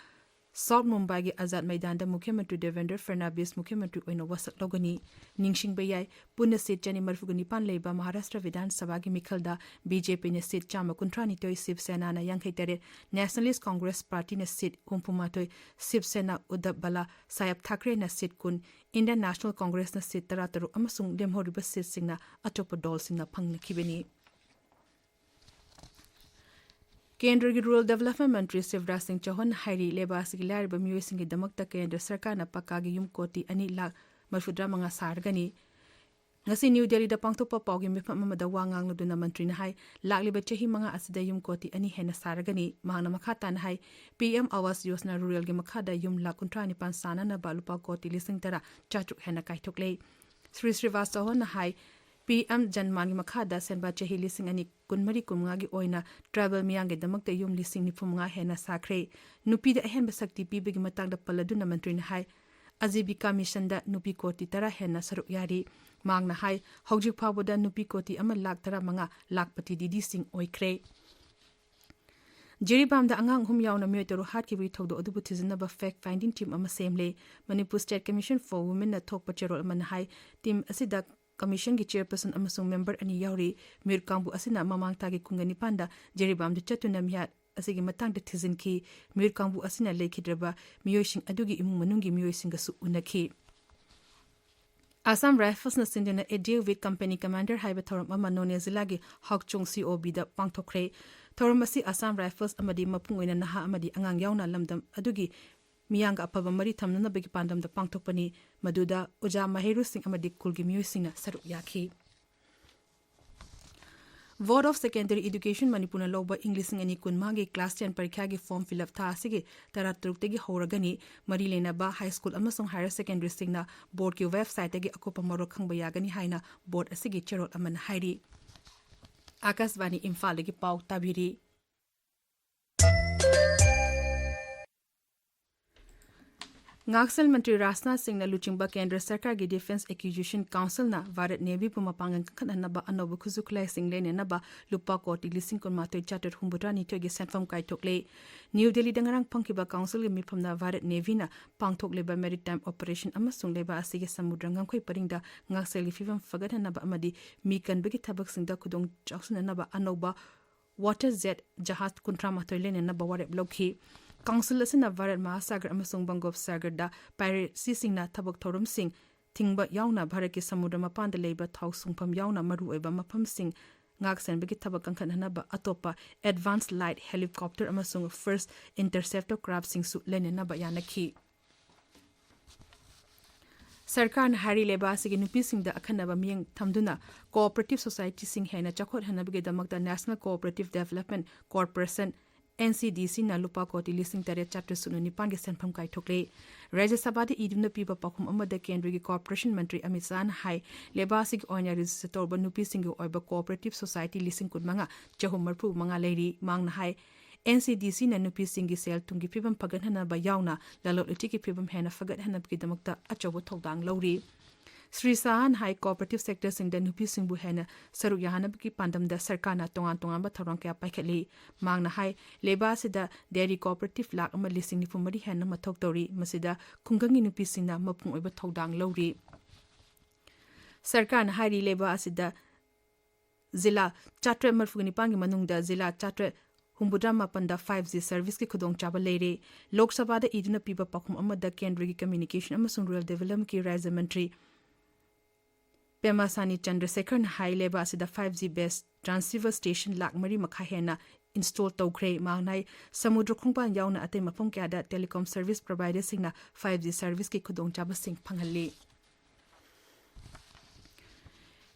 ꯁꯥꯎꯊ ꯃꯨꯝꯕꯥꯏꯒꯤ ꯑꯖꯥꯗ ꯃꯩꯗꯥꯟꯗ ꯃꯨꯈ꯭ꯌ ꯃꯟꯇ꯭ꯔꯤ ꯗꯦꯕꯦꯟꯗ꯭ꯔ ꯐꯔꯅꯥꯟꯗꯤꯁ ꯃꯨꯈ꯭ꯌ ꯃꯟꯇ꯭ꯔꯤ ꯑꯣꯏꯅ ꯋꯥꯁꯛ ꯂꯧꯒꯅꯤ꯫ ꯅꯤꯡꯁꯤꯡꯕ ꯌꯥꯏ, ꯄꯨꯟꯅ ꯁꯤꯠ ꯆꯅꯤ ꯃꯔꯤꯐꯨꯒ ꯅꯤꯄꯥꯟ ꯂꯩꯕ ꯃꯍꯥꯔꯥꯁꯇ꯭ꯔ ꯕꯤꯙꯥꯟ ꯁꯚꯥꯒꯤ ꯃꯤꯈꯜꯗ ꯕꯤ ꯖꯦ ꯄꯤꯅ ꯁꯤꯠ ꯆꯥꯝꯃ ꯀꯨꯟꯊ꯭ꯔꯥꯅꯤꯊꯣꯏ, ꯁꯤꯕ ꯁꯦꯅꯥꯅ ꯌꯥꯡꯈꯩ ꯇꯔꯦꯠ, ꯅꯦꯁꯅꯦꯂꯤꯁ ꯀꯣꯡꯒ꯭ꯔꯦꯁ ꯄꯥꯔꯇꯤꯅ ꯁꯤꯠ ꯍꯨꯝꯐꯨ ꯃꯥꯊꯣꯏ, ꯁꯤꯕ ꯁꯦꯅꯥ ꯎꯗꯙꯕ ꯕꯂꯥ ꯁꯥꯍꯦꯕ ꯊꯥꯀ꯭ꯔꯦꯅ ꯁꯤꯠ ꯀꯨꯟ, ꯏꯟꯗꯤꯌꯟ ꯅꯦꯁꯅꯦꯜ ꯀꯣꯡꯒ꯭ꯔꯦꯁꯅ ꯁꯤꯠ ꯇꯔꯥꯇꯔꯨꯛ ꯑꯃꯁꯨꯡ ꯂꯦꯝꯍꯧꯔꯤꯕ ꯁꯤꯠꯁꯤꯡꯅ ꯑꯇꯣꯞꯄ ꯗꯣꯜꯁꯤꯡꯅ ꯐꯪꯅꯈꯤꯕꯅꯤ꯫ ꯀꯦꯟꯗ꯭ꯔꯒꯤ ꯔꯨꯔꯦꯜ ꯗꯦꯕꯂꯞꯃꯦꯟ ꯃꯟꯇ꯭ꯔꯤ ꯁꯤꯕꯔꯥꯖ ꯁꯤꯡ ꯆꯧꯍꯥꯟꯅ ꯍꯥꯏꯔꯤ, ꯂꯩꯕꯥꯛ ꯑꯁꯤꯒꯤ ꯂꯥꯏꯔꯕ ꯃꯤꯑꯣꯏꯁꯤꯡꯒꯤꯗꯃꯛꯇ ꯀꯦꯟꯗ꯭ꯔ ꯁꯔꯀꯥꯔꯅ ꯄꯛꯀꯥꯒꯤ ꯌꯨꯝ ꯀꯣꯇꯤ ꯑꯅꯤ ꯂꯥꯈ ꯃꯔꯤꯐꯨꯇꯔꯥ ꯃꯉꯥ ꯁꯥꯔꯒꯅꯤ꯫ ꯉꯁꯤ ꯅ꯭ꯌꯨ ꯗꯦꯜꯂꯤꯗ ꯄꯥꯡꯊꯣꯛꯄ ꯄꯥꯎꯒꯤ ꯃꯤꯐꯝ ꯑꯃꯗ ꯋꯥ ꯉꯥꯡꯂꯗꯨꯅ ꯃꯟꯇ꯭ꯔꯤꯅ ꯍꯥꯏ, ꯂꯥꯛꯂꯤꯕ ꯆꯍꯤ ꯃꯉꯥ ꯑꯁꯤꯗ ꯌꯨꯝ ꯀꯣꯇꯤ ꯑꯅꯤ ꯍꯦꯟꯅ ꯁꯥꯔꯒꯅꯤ꯫ ꯃꯍꯥꯛꯅ ꯃꯈꯥ ꯇꯥꯅ ꯍꯥꯏ, ꯄꯤ ꯑꯦꯝ ꯑꯥꯋꯥꯁ ꯌꯣꯖꯅꯥ ꯔꯨꯔꯦꯜꯒꯤ ꯃꯈꯥꯗ ꯌꯨꯝ ꯂꯥꯈ ꯀꯨꯟꯊ꯭ꯔꯥ ꯅꯤꯄꯥꯟ ꯁꯥꯅꯅꯕ ꯂꯨꯄꯥ ꯀꯣꯇꯤ ꯂꯤꯁꯤꯡ ꯇꯔꯥ ꯆꯥꯇ꯭ꯔꯨꯛ ꯍꯦꯟꯅ ꯀꯥꯏꯊꯣꯛꯂꯦ꯫ ꯁ꯭ꯔꯤ ꯁ꯭ꯔꯤꯚꯥꯁ ꯆꯧꯍꯥꯟꯅ ꯍꯥꯏ, ꯄꯤ ꯑꯦꯝ ꯖꯟꯃꯥꯟꯒꯤ ꯃꯈꯥꯗ ꯁꯦꯟꯕꯥ ꯆꯍꯤ ꯂꯤꯁꯤꯡ ꯑꯅꯤ ꯀꯨꯟꯃꯔꯤ ꯀꯨꯟꯃꯉꯥꯒꯤ ꯑꯣꯏꯅ ꯇ꯭ꯔꯥꯏꯕꯦꯜ ꯃꯤꯌꯥꯝꯒꯤꯗꯃꯛꯇ ꯌꯨꯝ ꯂꯤꯁꯤꯡ ꯅꯤꯐꯨꯃꯉꯥ ꯍꯦꯟꯅ ꯁꯥꯈ꯭ꯔꯦ꯫ ꯅꯨꯄꯤꯗ ꯑꯍꯦꯟꯕ ꯁꯛꯇꯤ ꯄꯤꯕꯒꯤ ꯃꯇꯥꯡꯗ ꯄꯜꯂꯗꯨꯅ ꯃꯟꯇ꯭ꯔꯤꯅ ꯍꯥꯏ, ꯑꯖꯤꯕꯤꯀꯥ ꯃꯤꯁꯟꯗ ꯅꯨꯄꯤ ꯀꯣꯇꯤ ꯇꯔꯥ ꯍꯦꯟꯅ ꯁꯔꯨꯛ ꯌꯥꯔꯤ꯫ ꯃꯍꯥꯛꯅ ꯍꯥꯏ, ꯍꯧꯖꯤꯛ ꯐꯥꯎꯕꯗ ꯅꯨꯄꯤ ꯀꯣꯇꯤ ꯑꯃ ꯂꯥꯈ ꯇꯔꯥꯃꯉꯥ ꯂꯥꯈꯄꯇꯤ ꯗꯤꯗꯤꯁꯤꯡ ꯑꯣꯏꯈ꯭ꯔꯦ꯫ ꯖꯤꯔꯤꯕꯥꯝꯗ ꯑꯉꯥꯡ ꯑꯍꯨꯝ ꯌꯥꯎꯅ ꯃꯤꯑꯣꯏ ꯇꯔꯨꯛ ꯍꯥꯠꯈꯤꯕꯒꯤ ꯊꯧꯗꯣꯛ ꯑꯗꯨꯕꯨ ꯊꯤꯖꯤꯟꯅꯕ ꯐꯦꯛ ꯐꯥꯏꯟꯗꯤꯡ ꯇꯤꯝ ꯑꯃ ꯁꯦꯝꯂꯦ꯫ ꯃꯅꯤꯄꯨꯔ ꯁ꯭ꯇꯦꯠ ꯀꯃꯤꯁꯟ ꯐꯣꯔ ꯋꯨꯃꯦꯟꯅ ꯊꯣꯛꯄ ꯆꯦꯔꯣꯜ ꯑꯃꯅ ꯍꯥꯏ, ꯇꯤꯝ ꯑꯁꯤꯗ ꯀꯃꯤꯁꯟꯒꯤ ꯆꯦꯌꯔꯄꯔꯁꯟ ꯑꯃꯁꯨꯡ ꯃꯦꯝꯕꯔ ꯑꯅꯤ ꯌꯥꯎꯔꯤ꯫ ꯃꯤꯑꯣꯠ ꯀꯥꯡꯕꯨ ꯑꯁꯤꯅ ꯃꯃꯥꯡ ꯊꯥꯒꯤ ꯀꯨꯟꯒ ꯅꯤꯄꯥꯟꯗ ꯖꯤꯔꯤꯕꯥꯝꯗ ꯆꯠꯇꯨꯅ ꯃꯤꯍꯥꯠ ꯑꯁꯤꯒꯤ ꯃꯇꯥꯡꯗ ꯊꯤꯖꯤꯟꯈꯤ꯫ ꯃꯤꯑꯣꯠ ꯀꯥꯡꯕꯨ ꯑꯁꯤꯅ ꯂꯩꯈꯤꯗ꯭ꯔꯕ ꯃꯤꯑꯣꯏꯁꯤꯡ ꯑꯗꯨꯒꯤ ꯏꯃꯨꯡ ꯃꯅꯨꯡꯒꯤ ꯃꯤꯑꯣꯏꯁꯤꯡꯒꯁꯨ ꯎꯅꯈꯤ꯫ ꯑꯁꯥꯝ ꯔꯥꯏꯐꯜꯁꯅ ꯁꯤꯟꯗꯨꯅ A Day with Company Commander ꯍꯥꯏꯕ ꯊꯧꯔꯝ ꯑꯃ ꯅꯣꯅꯦ ꯖꯤꯂꯥꯒꯤ ꯍꯥꯎꯆꯣꯡ C O Bꯗ ꯄꯥꯡꯊꯣꯛꯈ꯭ꯔꯦ꯫ ꯊꯧꯔꯝ ꯑꯁꯤ ꯑꯁꯥꯝ ꯔꯥꯏꯐꯜꯁ ꯑꯃꯗꯤ ꯃꯄꯨꯡ ꯑꯣꯏꯅ ꯅꯍꯥ ꯑꯃꯗꯤ ꯑꯉꯥꯡ ꯌꯥꯎꯅ ꯂꯝꯗꯝ ꯑꯗꯨꯒꯤ ꯃꯤꯌꯥꯝꯒ ꯑꯐꯕ ꯃꯔꯤ ꯊꯝꯅꯅꯕꯒꯤ ꯄꯥꯟꯗꯝꯗ ꯄꯥꯡꯊꯣꯛꯄꯅꯤ꯫ ꯃꯗꯨꯗ ꯑꯣꯖꯥ ꯃꯍꯩꯔꯣꯏꯁꯤꯡ ꯑꯃꯗꯤ ꯈꯨꯜꯒꯤ ꯃꯤꯑꯣꯏꯁꯤꯡꯅ ꯁꯔꯨꯛ ꯌꯥꯈꯤ꯫ Board of Secondary Education ꯃꯅꯤꯄꯨꯔꯅ ꯂꯧꯕ ꯏꯪ ꯂꯤꯁꯤꯡ ꯑꯅꯤ ꯀꯨꯟꯃꯉꯥꯒꯤ class ten ꯄꯔꯤꯈ꯭ꯌꯥꯒꯤ form fill up ꯊꯥ ꯑꯁꯤꯒꯤ ꯇꯔꯥꯇꯔꯨꯛꯇꯒꯤ ꯍꯧꯔꯒꯅꯤ꯫ ꯃꯔꯤ ꯂꯩꯅꯕ high school ꯑꯃꯁꯨꯡ higher secondaryꯁꯤꯡꯅ boardꯀꯤ websiteꯇꯒꯤ ꯑꯀꯨꯞꯄ ꯃꯔꯣꯜ ꯈꯪꯕ ꯌꯥꯒꯅꯤ ꯍꯥꯏꯅ board ꯑꯁꯤꯒꯤ ꯆꯦꯔꯣꯜ ꯑꯃꯅ ꯍꯥꯏꯔꯤ꯫ ꯑꯀꯥꯁꯕꯥꯅꯤ ꯏꯝꯐꯥꯜꯗꯒꯤ ꯄꯥꯎ ꯇꯥꯕꯤꯔꯤ꯫ ꯉꯥꯛꯁꯦꯜ ꯃꯟꯇ꯭ꯔꯤ ꯔꯥꯖꯅꯥꯊ ꯁꯤꯡꯅ ꯂꯨꯆꯤꯡꯕ ꯀꯦꯟꯗ꯭ꯔ ꯁꯔꯀꯥꯔꯒꯤ Defence Acquisition Councilꯅ ꯚꯥꯔꯠ ꯅꯦꯚꯤꯕꯨ ꯃꯄꯥꯡꯒꯜ ꯀꯟꯈꯠꯍꯟꯅꯕ ꯑꯅꯧꯕ ꯈꯨꯠꯁꯨ ꯈꯨꯠꯂꯥꯏꯁꯤꯡ ꯂꯩꯅꯅꯕ ꯂꯨꯄꯥ ꯀꯣꯇꯤ ꯂꯤꯁꯤꯡ ꯀꯨꯟꯃꯥꯊꯣꯏ ꯆꯥꯇ꯭ꯔꯦꯠ ꯍꯨꯝꯐꯨꯇꯔꯥꯅꯤꯊꯣꯏꯒꯤ ꯁꯦꯟꯐꯝ ꯀꯥꯏꯊꯣꯛꯂꯦ꯫ ꯅ꯭ꯌꯨ ꯗꯦꯜꯂꯤꯗ ꯉꯔꯥꯡ ꯐꯝꯈꯤꯕ councilꯒꯤ ꯃꯤꯐꯝꯅ ꯚꯥꯔꯠ ꯅꯦꯚꯤꯅ ꯄꯥꯡꯊꯣꯛꯂꯤꯕ maritime operation ꯑꯃꯁꯨꯡ ꯂꯩꯕꯥꯛ ꯑꯁꯤꯒꯤ ꯁꯃꯨꯗ꯭ꯔ ꯉꯝꯈꯩ ꯄꯔꯤꯡꯗ ꯉꯥꯛꯁꯦꯜꯒꯤ ꯐꯤꯕꯝ ꯐꯒꯠꯍꯟꯅꯕ ꯑꯃꯗꯤ ꯃꯤ ꯀꯟꯕꯒꯤ ꯊꯕꯛꯁꯤꯡꯗ ꯈꯨꯗꯣꯡ ꯆꯥꯎꯁꯤꯟꯅꯅꯕ ꯑꯅꯧꯕ water jet ꯖꯍꯥꯖ ꯀꯨꯟꯊ꯭ꯔꯥ ꯃꯥꯊꯣꯏ ꯂꯩꯅꯅꯕ ꯋꯥꯔꯦꯞ ꯂꯧꯈꯤ꯫ Council ꯑꯁꯤꯅ ꯚꯥꯔꯠ ꯃꯍꯥꯁꯥꯒꯔ ꯑꯃꯁꯨꯡ ꯕꯪꯒꯣꯞ ꯁꯥꯒꯔꯗ piracyꯁꯤꯡꯅ ꯊꯕꯛ ꯊꯧꯔꯝꯁꯤꯡ ꯊꯤꯡꯕ ꯌꯥꯎꯅ ꯚꯥꯔꯠꯀꯤ ꯁꯃꯨꯗ꯭ꯔ ꯃꯄꯥꯟꯗ ꯂꯩꯕ ꯊꯥꯎ ꯁꯨꯡꯐꯝ ꯌꯥꯎꯅ ꯃꯔꯨꯑꯣꯏꯕ ꯃꯐꯝꯁꯤꯡ ꯉꯥꯛ ꯁꯦꯟꯕꯒꯤ ꯊꯕꯛ ꯀꯟꯈꯠꯅꯅꯕ ꯑꯇꯣꯞꯄ advanced light helicopter ꯑꯃꯁꯨꯡ first interceptor craftꯁꯤꯡꯁꯨ ꯂꯩꯅꯅꯕ ꯌꯥꯅꯈꯤ꯫ ꯁꯔꯀꯥꯔꯅ ꯍꯥꯏꯔꯤ, ꯂꯩꯕꯥꯛ ꯑꯁꯤꯒꯤ ꯅꯨꯄꯤꯁꯤꯡꯗ ꯑꯈꯟꯅꯕ ꯃꯤꯠꯌꯦꯡ ꯊꯝꯗꯨꯅ cooperative societyꯁꯤꯡ ꯍꯦꯟꯅ ꯆꯥꯎꯈꯠꯍꯟꯅꯕꯒꯤꯗꯃꯛꯇ National Cooperative Development Corporation, NCDCꯅ ꯂꯨꯄꯥ ꯀꯣꯇꯤ ꯂꯤꯁꯤꯡ ꯇꯔꯦꯠ ꯆꯥꯇ꯭ꯔꯦꯠ ꯁꯨꯞꯅ ꯅꯤꯄꯥꯟꯒꯤ ꯁꯦꯟꯐꯝ ꯀꯥꯏꯊꯣꯛꯂꯦ꯫ ꯔꯥꯖ꯭ꯌ ꯁꯚꯥꯗ ꯏꯗꯨꯅ ꯄꯤꯕ ꯄꯥꯎꯈꯨꯝ ꯑꯃꯗ ꯀꯦꯟꯗ꯭ꯔꯒꯤ corporation ꯃꯟꯇ꯭ꯔꯤ ꯑꯃꯤꯠ ꯁꯥꯍꯅ ꯍꯥꯏ, ꯂꯩꯕꯥꯛ ꯑꯁꯤꯒꯤ ꯑꯣꯏꯅ register ꯇꯧꯔꯕ ꯅꯨꯄꯤꯁꯤꯡꯒꯤ ꯑꯣꯏꯕ cooperative society ꯂꯤꯁꯤꯡ ꯀꯨꯟꯃꯉꯥ ꯆꯍꯨꯝ ꯃꯔꯤꯐꯨ ꯃꯉꯥ ꯂꯩꯔꯤ꯫ ꯃꯍꯥꯛꯅ ꯍꯥꯏ, NCDCꯅ ꯅꯨꯄꯤꯁꯤꯡꯒꯤ ꯁꯦꯜ ꯊꯨꯝꯒꯤ ꯐꯤꯕꯝ ꯐꯒꯠꯍꯟꯅꯕ ꯌꯥꯎꯅ ꯂꯂꯣꯟ ꯏꯇꯤꯛꯀꯤ ꯐꯤꯕꯝ ꯍꯦꯟꯅ ꯐꯒꯠꯍꯟꯅꯕꯒꯤꯗꯃꯛꯇ ꯑꯆꯧꯕ ꯊꯧꯗꯥꯡ ꯂꯧꯔꯤ꯫ ꯁ꯭ꯔꯤ ꯁꯥꯍꯅ ꯍꯥꯏ, cooperative sectorꯁꯤꯡꯗ ꯅꯨꯄꯤꯁꯤꯡꯕꯨ ꯍꯦꯟꯅ ꯁꯔꯨꯛ ꯌꯥꯍꯟꯅꯕꯒꯤ ꯄꯥꯟꯗꯝꯗ ꯁꯔꯀꯥꯔꯅ ꯇꯣꯉꯥꯟ ꯇꯣꯉꯥꯟꯕ ꯊꯧꯔꯥꯡ ꯀꯌꯥ ꯄꯥꯏꯈꯠꯂꯤ꯫ ꯃꯍꯥꯛꯅ ꯍꯥꯏ, ꯂꯩꯕꯥꯛ ꯑꯁꯤꯗ dairy cooperative ꯂꯥꯈ ꯑꯃ ꯂꯤꯁꯤꯡ ꯅꯤꯐꯨ ꯃꯔꯤ ꯍꯦꯟꯅ ꯃꯊꯧ ꯇꯧꯔꯤ, ꯃꯁꯤꯗ ꯈꯨꯡꯒꯪꯒꯤ ꯅꯨꯄꯤꯁꯤꯡꯅ ꯃꯄꯨꯡ ꯑꯣꯏꯕ ꯊꯧꯗꯥꯡ ꯂꯧꯔꯤ꯫ ꯁꯔꯀꯥꯔꯅ ꯍꯥꯏꯔꯤ, ꯂꯩꯕꯥꯛ ꯑꯁꯤꯗ ꯖꯤꯂꯥ ꯆꯥꯇ꯭ꯔꯦꯠ ꯃꯔꯤꯐꯨ ꯅꯤꯄꯥꯟꯒꯤ ꯃꯅꯨꯡꯗ ꯖꯤꯂꯥ ꯆꯥꯇ꯭ꯔꯦꯠ ꯍꯨꯝꯐꯨꯇꯔꯥ ꯃꯥꯄꯟꯗ five G serviceꯀꯤ ꯈꯨꯗꯣꯡꯆꯥꯕ ꯂꯩꯔꯦ꯫ ꯂꯣꯛ ꯁꯚꯥꯗ ꯏꯗꯨꯅ ꯄꯤꯕ ꯄꯥꯎꯈꯨꯝ ꯑꯃꯗ ꯀꯦꯟꯗ꯭ꯔꯒꯤ Communication ꯑꯃꯁꯨꯡ Rural Developmentꯀꯤ ꯔꯥꯖ꯭ꯌ ꯃꯟꯇ꯭ꯔꯤ ꯄꯦꯃꯥꯁꯥꯅꯤ ꯆꯟꯗ꯭ꯔꯁꯦꯈꯔꯅ ꯍꯥꯏ, ꯂꯩꯕꯥꯛ ꯑꯁꯤꯗ five G base transceiver station lakh ꯃꯔꯤ ꯃꯈꯥꯏ ꯍꯦꯟꯅ install ꯇꯧꯈ꯭ꯔꯦ꯫ ꯃꯍꯥꯛꯅ ꯍꯥꯏ, ꯁꯃꯨꯗ꯭ꯔ ꯈꯣꯡꯕꯥꯟ ꯌꯥꯎꯅ ꯑꯇꯩ ꯃꯐꯝ ꯀꯌꯥꯗ telecom service providerꯁꯤꯡꯅ five G serviceꯀꯤ ꯈꯨꯗꯣꯡꯆꯥꯕꯁꯤꯡ ꯐꯪꯍꯜꯂꯤ꯫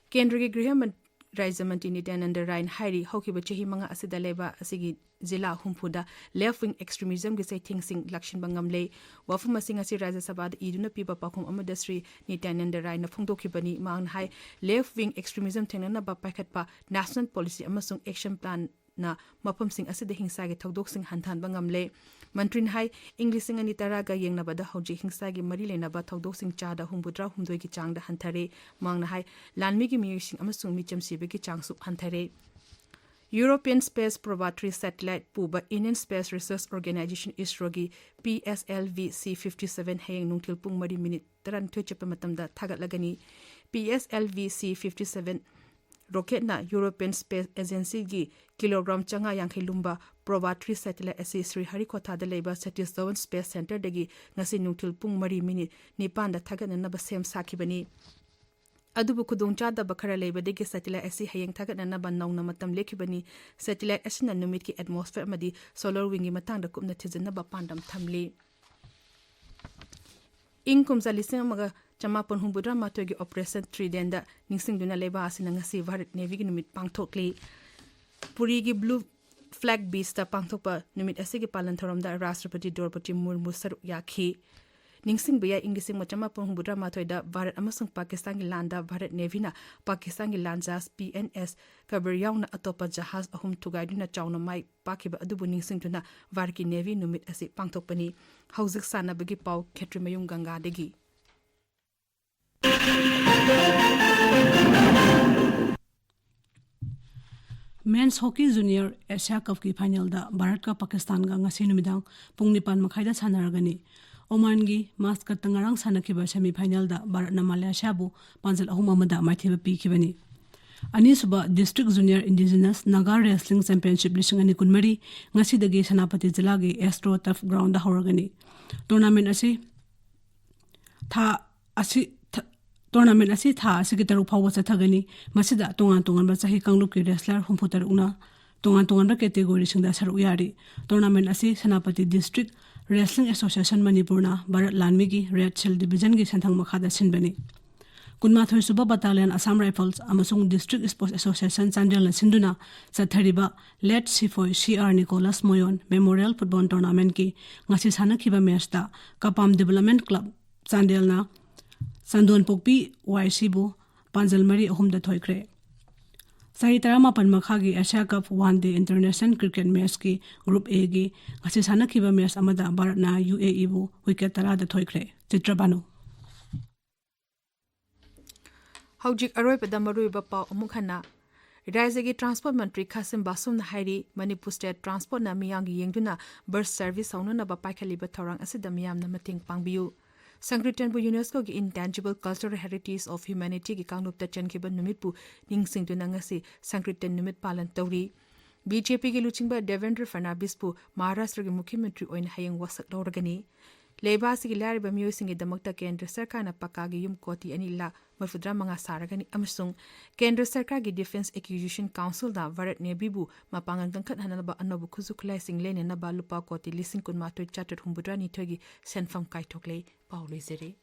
ꯀꯦꯟꯗ꯭ꯔꯒꯤ ꯒ꯭ꯔꯤꯍ ꯃꯟ-, ꯔꯥꯖ꯭ꯌ ꯃꯟꯇ꯭ꯔꯤ ꯅꯤꯇ꯭ꯌꯥꯅꯟꯗ ꯔꯥꯏꯅ ꯍꯥꯏꯔꯤ, ꯍꯧꯈꯤꯕ ꯆꯍꯤ ꯃꯉꯥ ꯑꯁꯤꯗ ꯂꯩꯕꯥꯛ ꯑꯁꯤꯒꯤ ꯖꯤꯂꯥ ꯍꯨꯝꯐꯨꯗ left wing extremismꯒꯤ ꯆꯩꯊꯦꯡꯁꯤꯡ ꯂꯥꯛꯁꯤꯟꯕ ꯉꯝꯂꯦ꯫ ꯋꯥꯐꯝ ꯑꯁꯤ ꯉꯁꯤ ꯔꯥꯖ꯭ꯌ ꯁꯚꯥꯗ ꯏꯗꯨꯅ ꯄꯤꯕ ꯄꯥꯎꯈꯨꯝ ꯑꯃꯗ ꯁ꯭ꯔꯤ ꯅꯤꯇ꯭ꯌꯥꯅꯟꯗ ꯔꯥꯏꯅ ꯐꯣꯡꯗꯣꯛꯈꯤꯕꯅꯤ꯫ ꯃꯍꯥꯛꯅ ꯍꯥꯏ, left wing extremism ꯊꯦꯡꯅꯅꯕ ꯄꯥꯏꯈꯠꯄ national policy ꯑꯃꯁꯨꯡ action planꯅ ꯃꯐꯝꯁꯤꯡ ꯑꯁꯤꯗ ꯍꯤꯡꯁꯥꯒꯤ ꯊꯧꯗꯣꯛꯁꯤꯡ ꯍꯟꯊꯍꯟꯕ ꯉꯝꯂꯦ꯫ ꯃꯟꯇ꯭ꯔꯤꯅ ꯍꯥꯏ, ꯏꯪ ꯂꯤꯁꯤꯡ ꯑꯅꯤ ꯇꯔꯥꯒ ꯌꯦꯡꯅꯕꯗ ꯍꯧꯖꯤꯛ ꯍꯤꯡꯁꯥꯒꯤ ꯃꯔꯤ ꯂꯩꯅꯕ ꯊꯧꯗꯣꯛꯁꯤꯡ ꯆꯥꯗ ꯍꯨꯝꯐꯨꯇꯔꯥ ꯍꯨꯝꯗꯣꯏꯒꯤ ꯆꯥꯡꯗ ꯍꯟꯊꯔꯦ꯫ ꯃꯍꯥꯛꯅ ꯍꯥꯏ, ꯂꯥꯟꯃꯤꯒꯤ ꯃꯤꯑꯣꯏꯁꯤꯡ ꯑꯃꯁꯨꯡ ꯃꯤꯆꯝ ꯁꯤꯕꯒꯤ ꯆꯥꯡꯁꯨ ꯍꯟꯊꯔꯦ꯫ European Space Probatory Satellite ꯄꯨꯕ Indian Space Research Organisation, ISROꯒꯤ PSLV C fifty seven ꯍꯌꯦꯡ ꯅꯨꯡꯊꯤꯜ ꯄꯨꯡ ꯃꯔꯤ ꯃꯤꯅꯤꯠ ꯇꯔꯥꯅꯤꯊꯣꯏ ꯆꯠꯄ ꯃꯇꯝꯗ ꯊꯥꯒꯠꯂꯒꯅꯤ꯫ PSLV C fifty seven rocketꯅ European Space Agencyꯒꯤ ꯀꯤꯂꯣꯒ꯭ꯔꯥꯝ ꯆꯥꯝꯃꯉꯥ ꯌꯥꯡꯈꯩ ꯂꯨꯝꯕ Probatory satellite ꯑꯁꯤ ꯁ꯭ꯔꯤꯍꯔꯤꯀꯣꯊꯥꯗ ꯂꯩꯕ ꯁꯇꯤꯁ ꯙꯋꯟ Space Centreꯗꯒꯤ ꯉꯁꯤ ꯅꯨꯡꯊꯤꯜ ꯄꯨꯡ ꯃꯔꯤ ꯃꯤꯅꯤꯠ ꯅꯤꯄꯥꯟꯗ ꯊꯥꯒꯠꯅꯅꯕ ꯁꯦꯝ ꯁꯥꯈꯤꯕꯅꯤ꯫ ꯑꯗꯨꯕꯨ ꯈꯨꯗꯣꯡꯆꯥꯗꯕ ꯈꯔ ꯂꯩꯕꯗꯒꯤ satellite ꯑꯁꯤ ꯍꯌꯦꯡ ꯊꯥꯒꯠꯅꯅꯕ ꯅꯧꯅ ꯃꯇꯝ ꯂꯦꯞꯈꯤꯕꯅꯤ꯫ Satellite ꯑꯁꯤꯅ ꯅꯨꯃꯤꯠꯀꯤ atmosphere ꯑꯃꯗꯤ solar windꯒꯤ ꯃꯇꯥꯡꯗ ꯀꯨꯞꯅ ꯊꯤꯖꯤꯟꯅꯕ ꯄꯥꯟꯗꯝ ꯊꯝꯂꯤ꯫ ꯏꯪ ꯀꯨꯝꯖꯥ ꯂꯤꯁꯤꯡ ꯑꯃꯒ ꯆꯃꯥꯄꯟ ꯍꯨꯝꯐꯨꯇꯔꯥ ꯃꯥꯊꯣꯏꯒꯤ Operation Tridentꯗ ꯅꯤꯡꯁꯤꯡꯗꯨꯅ ꯂꯩꯕꯥꯛ ꯑꯁꯤꯅ ꯉꯁꯤ Bharat Navyꯒꯤ ꯅꯨꯃꯤꯠ ꯄꯥꯡꯊꯣꯛꯂꯤ꯫ ꯄꯨꯔꯤꯒꯤ Blue Flag Beachꯇ ꯄꯥꯡꯊꯣꯛꯄ ꯅꯨꯃꯤꯠ ꯑꯁꯤꯒꯤ ꯄꯥꯂꯟ ꯊꯧꯔꯝꯗ ꯔꯥꯁꯇ꯭ꯔꯄꯇꯤ ꯗ꯭ꯔꯧꯄꯗꯤ ꯃꯨꯔꯃꯨ ꯁꯔꯨꯛ ꯌꯥꯈꯤ꯫ ꯅꯤꯡꯁꯤꯡꯕ ꯌꯥꯏ, ꯏꯪ ꯂꯤꯁꯤꯡ ꯑꯃ ꯆꯃꯥꯄꯟ ꯍꯨꯝꯐꯨꯇꯔꯥ ꯃꯥꯊꯣꯏꯗ ꯚꯥꯔꯠ ꯑꯃꯁꯨꯡ ꯄꯥꯀꯤꯁꯇꯥꯟꯒꯤ ꯂꯥꯟꯗ Bharat Navyꯅ ꯄꯥꯀꯤꯁꯇꯥꯟꯒꯤ ꯂꯥꯟꯖꯥꯍꯥꯖ PNS Kabir ꯌꯥꯎꯅ ꯑꯇꯣꯞꯄ ꯖꯍꯥꯖ ꯑꯍꯨꯝ ꯊꯨꯒꯥꯏꯗꯨꯅ ꯆꯥꯎꯅ ꯃꯥꯏ ꯄꯥꯛꯈꯤꯕ ꯑꯗꯨꯕꯨ ꯅꯤꯡꯁꯤꯡꯗꯨꯅ ꯚꯥꯔꯠꯀꯤ Navy ꯅꯨꯃꯤꯠ ꯑꯁꯤ ꯄꯥꯡꯊꯣꯛꯄꯅꯤ꯫ ꯍꯧꯖꯤꯛ ꯁꯥꯟꯅꯕꯒꯤ ꯄꯥꯎ, ꯈꯦꯇ꯭ꯔꯤꯃꯌꯨꯝ ꯒꯪꯒꯥꯗꯒꯤ꯫ Men's Hockey Junior Asia Cupꯀꯤ finalꯗ ꯚꯥꯔꯠꯀ ꯄꯥꯀꯤꯁꯇꯥꯟꯒ ꯉꯁꯤ ꯅꯨꯃꯤꯗꯥꯡ ꯄꯨꯡ ꯅꯤꯄꯥꯟ ꯃꯈꯥꯏꯗ ꯁꯥꯟꯅꯔꯒꯅꯤ꯫ ꯑꯣꯃꯥꯟꯒꯤ ꯃꯥꯁꯀꯠꯇ ꯉꯔꯥꯡ ꯁꯥꯟꯅꯈꯤꯕ semi final ꯗ ꯚꯥꯔꯠꯅ ꯃꯂꯦꯁꯤꯌꯥꯕꯨ ꯄꯥꯟꯖꯜ ꯑꯍꯨꯝ ꯑꯃꯗ ꯃꯥꯏꯊꯤꯕ ꯄꯤꯈꯤꯕꯅꯤ꯫ ꯑꯅꯤꯁꯨꯕ District Junior Indigenous Naga Wrestling Championship ꯂꯤꯁꯤꯡ ꯑꯅꯤ ꯀꯨꯟꯃꯔꯤ ꯉꯁꯤꯗꯒꯤ ꯁꯦꯅꯥꯄꯇꯤ ꯖꯤꯂꯥꯒꯤ Astro Turf Ground ꯗ ꯍꯧꯔꯒꯅꯤ꯫ Tournament ꯑꯁꯤ ꯊꯥ ꯑꯁꯤ ꯊ-, tournament ꯑꯁꯤ ꯊꯥ ꯑꯁꯤꯒꯤ ꯇꯔꯨꯛ ꯐꯥꯎꯕ ꯆꯠꯊꯒꯅꯤ꯫ ꯃꯁꯤꯗ ꯇꯣꯉꯥꯟ ꯇꯣꯉꯥꯟꯕ ꯆꯍꯤ ꯀꯥꯡꯂꯨꯞꯀꯤ wrestler ꯍꯨꯝꯐꯨ ꯇꯔꯨꯛꯅ ꯇꯣꯉꯥꯟ ꯇꯣꯉꯥꯟꯕ category ꯁꯤꯡꯗ ꯁꯔꯨꯛ ꯌꯥꯔꯤ꯫ Tournament ꯑꯁꯤ ꯁꯦꯅꯥꯄꯇꯤ District Wrestling Association ꯃꯅꯤꯄꯨꯔꯅ ꯚꯥꯔꯠ ꯂꯥꯟꯃꯤꯒꯤ Red Shield Division ꯒꯤ ꯁꯦꯟꯊꯪ ꯃꯈꯥꯗ ꯁꯤꯟꯕꯅꯤ꯫ ꯀꯨꯟꯃꯥꯊꯣꯏ ꯁꯨꯕ Battalion Assam Rifles ꯑꯃꯁꯨꯡ District Sports Association ꯆꯥꯟꯗꯦꯜꯅ ꯁꯤꯟꯗꯨꯅ ꯆꯠꯊꯔꯤꯕ Late ꯁꯤꯐꯣꯏ C R Nicholas Moyon Memorial Football Tournament ꯀꯤ ꯉꯁꯤ ꯁꯥꯟꯅꯈꯤꯕ match ꯇ ꯀꯄꯥꯝ Development Club ꯆꯥꯟꯗꯦꯜꯅ ꯆꯟꯗꯣꯟꯄꯣꯛꯄꯤ ꯋꯥꯏ ꯁꯤꯕꯨ ꯄꯥꯟꯖꯜ ꯃꯔꯤ ꯑꯍꯨꯝꯗ ꯊꯣꯏꯈ꯭ꯔꯦ꯫ ꯆꯍꯤ ꯇꯔꯥꯃꯥꯄꯟ ꯃꯈꯥꯒꯤ Asia Cup One Day International Cricket Match ꯀꯤ Group A ꯒꯤ ꯉꯁꯤ ꯁꯥꯟꯅꯈꯤꯕ match ꯑꯃꯗ ꯚꯥꯔꯠꯅ ꯌꯨ ꯑꯦ ꯏ ꯕꯨ wicket ꯇꯔꯥꯗ ꯊꯣꯏꯈ꯭ꯔꯦ꯫ ꯆꯤꯇ꯭ꯔꯕꯥꯅꯨ꯫ ꯍꯧꯖꯤꯛ ꯑꯔꯣꯏꯕꯗ ꯃꯔꯨꯑꯣꯏꯕ ꯄꯥꯎ ꯑꯃꯨꯛ ꯍꯟꯅ꯫ ꯔꯥꯖ꯭ꯌꯒꯤ Transport ꯃꯟꯇ꯭ꯔꯤ ꯈꯥꯁꯤꯝ ꯕꯥꯁꯨꯝꯅ ꯍꯥꯏꯔꯤ, ꯃꯅꯤꯄꯨꯔ State Transport ꯅ ꯃꯤꯌꯥꯝꯒꯤ ꯌꯦꯡꯗꯨꯅ bus service ꯍꯧꯅꯅꯕ ꯄꯥꯏꯈꯠꯂꯤꯕ ꯊꯧꯔꯥꯡ ꯑꯁꯤꯗ ꯃꯤꯌꯥꯝꯅ ꯃꯇꯦꯡ ꯄꯥꯡꯕꯤꯌꯨ꯫ ꯁꯪꯀ꯭ꯔꯤꯇꯟꯕꯨ UNESCO ꯒꯤ Intangible Cultural Heritage of Humanity ꯒꯤ ꯀꯥꯡꯂꯨꯞꯇ ꯆꯟꯈꯤꯕ ꯅꯨꯃꯤꯠꯄꯨ ꯅꯤꯡꯁꯤꯡꯗꯨꯅ ꯉꯁꯤ ꯁꯪꯀ꯭ꯔꯤꯇꯟ ꯅꯨꯃꯤꯠ ꯄꯥꯂꯟ ꯇꯧꯔꯤ꯫ ꯕꯤ ꯖꯦ ꯄꯤ ꯒꯤ ꯂꯨꯆꯤꯡꯕ ꯗꯦꯕꯦꯟꯗ꯭ꯔ ꯐꯅꯥꯕꯤꯁꯄꯨ ꯃꯍꯥꯔꯥꯁꯇ꯭ꯔꯒꯤ ꯃꯨꯈ꯭ꯌ ꯃꯟꯇ꯭ꯔꯤ ꯑꯣꯏꯅ ꯍꯌꯦꯡ ꯋꯥꯁꯛ ꯂꯧꯔꯒꯅꯤ꯫ ꯂꯩꯕꯥꯛ ꯑꯁꯤꯒꯤ ꯂꯥꯏꯔꯕ ꯃꯤꯑꯣꯏꯁꯤꯡꯒꯤꯗꯃꯛꯇ ꯀꯦꯟꯗ꯭ꯔ ꯁꯔꯀꯥꯔꯅ ꯄꯀꯥꯒꯤ ꯌꯨꯝ ꯀꯣꯇꯤ ꯑꯅꯤ ꯂꯥꯈ ꯃꯔꯤꯐꯨꯇꯔꯥ ꯃꯉꯥ ꯁꯥꯔꯒꯅꯤ ꯑꯃꯁꯨꯡ ꯀꯦꯟꯗ꯭ꯔ ꯁꯔꯀꯥꯔꯒꯤ Defence Acquisition Council ꯅ ꯚꯥꯔꯠ Navy ꯕꯨ ꯃꯄꯥꯡꯒꯜ ꯀꯟꯈꯠꯍꯟꯅꯕ ꯑꯅꯧꯕ ꯈꯨꯠꯁꯨ ꯈꯨꯠꯂꯥꯏꯁꯤꯡ ꯂꯩꯅꯅꯕ ꯂꯨꯄꯥ ꯀꯣꯇꯤ ꯂꯤꯁꯤꯡ ꯀꯨꯟꯃꯥꯊꯣꯏ ꯆꯥꯇ꯭ꯔꯦꯠ ꯍꯨꯝꯐꯨꯇꯔꯥꯅꯤꯊꯣꯏꯒꯤ ꯁꯦꯟꯐꯝ ꯀꯥꯏꯊꯣꯛꯂꯦ꯫ ꯄꯥꯎ ꯂꯣꯏꯖꯔꯦ꯫